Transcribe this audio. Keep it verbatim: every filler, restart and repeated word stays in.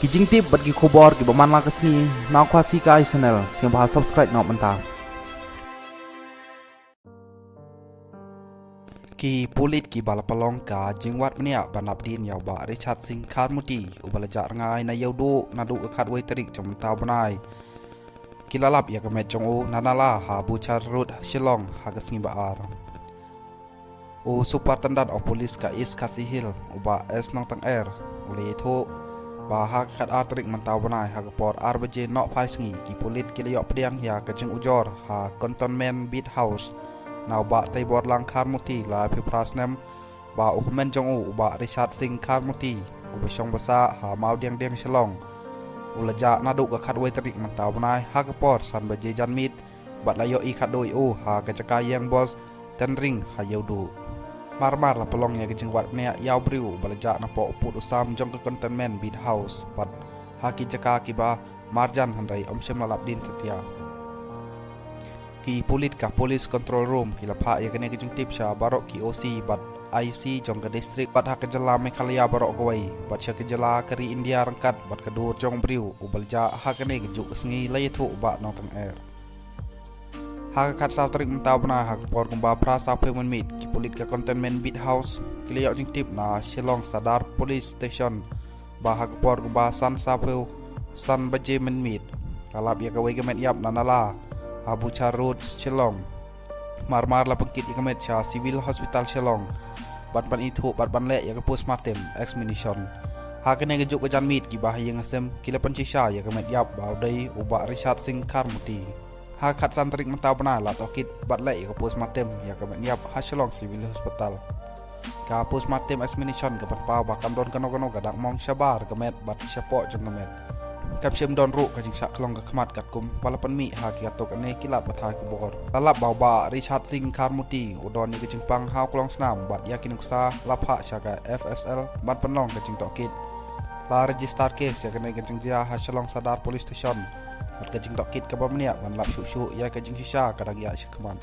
Ki jingtip bad ki khubor kiba man la ka sngi na Khasi Kai Channel, sngewbha subscribe noh mynta. Ki pulit kiba la pynlong ka jingwad bniah ban lap dien ïa u Bah Richard Singh Kharmuti uba la jah rngai na Ïewduh naduh ka khatwei tarik jong mynta u bnai, ki la lap ïa ka met jong u na Nala ha Buchar Road, Shillong ha ka sngi ba ar. U Superintendent of Police ka East Khasi Hills, u Bah S Nongtanger, u la ïathuh ba ha ka khatar tarik mynta u bnai ha ka por ar baje nohphai sngi, ki pulit ki la ïoh pdiang ïa ka jingujor ha Cantonment Beat House na u Bah Teiborlang Kharmuti, laiphew phra snem, ba u hynmen jong u, u Bah Richard Singh Kharmuti, uba shong basa ha Mawdiangdiang, Shillong, u la jah naduh ka khatwei tarik mynta u bnai ha ka por san baje janmiet, bad la ïohi khatduh ïa u ha ka jaka ïeng bos Tynring ha Ïewduh. Mar mar la pynlong ïa ka jingwad bniah ïa u briew uba la jah napoh u pud u sam jong ka Cantonment Beat House bad ha ki jaka kiba marjan, hynrei ym shym la lap dien satia. Ki pulit ka Police Control Room ki la phah ïa kane ka jingtip sha baroh ki O C bad I C jong ka district bad ha ka jylla Meghalaya baroh kawei bad sha ka jylla ka ri India ryngkat bad ka dur jong u briew uba la jah ha kane kajuh ka sngi, la ïathuh u Bah Nongtanger. Ha ka khatsaw tarik mynta u bnai ha ka por kumba phra sawphew mynmiet, ki pulit ka Cantonment Beat House ki la ïoh jingtip na Shillong Sadar Police Station ba ha ka por kumba san sawphew san baje mynmiet, ka lap ïa kawei ka met ïap na Nala ha Buchar Road, Shillong. Mar mar la pynkit ïa ka met sha Civil Hospital Shillong ban pynithuh bad ban leh ïa ka postmortem examination. Ha kane kajuh ka janmiet, kiba ha ïing ha sem ki la pynshisha ïa ka met ïap ba u dei u Bah Richard Singh Kharmuti. Ha ka khatsan tarik mynta u bnai la tohkit bad leh ïa ka postmortem ïa ka met ïap ha Shillong Civil Hospital. Ka postmortem examination ka pynpaw ba kam don kano kano ka dak mong shabar ka met bad shapoh jong ka met. Kam shym don ruh ka jingshah khlong ka khmat katkum ba la pynmih ha ki katto katne ki lad pathai khubor. La lap ba u Bah Richard Singh Kharmuti u don ïa ka jingpang ha u klong snam bad ïa ki nuksa la phah sha ka F S L ban pynlong ka jingtohkit. La register case ïa kane ka jingjia ha Shillong Sadar Police Station bad ka jingtohkit kaba bniah ban lap shuh shuh ïa ka jingshisha ka dang ïaid shakhmat.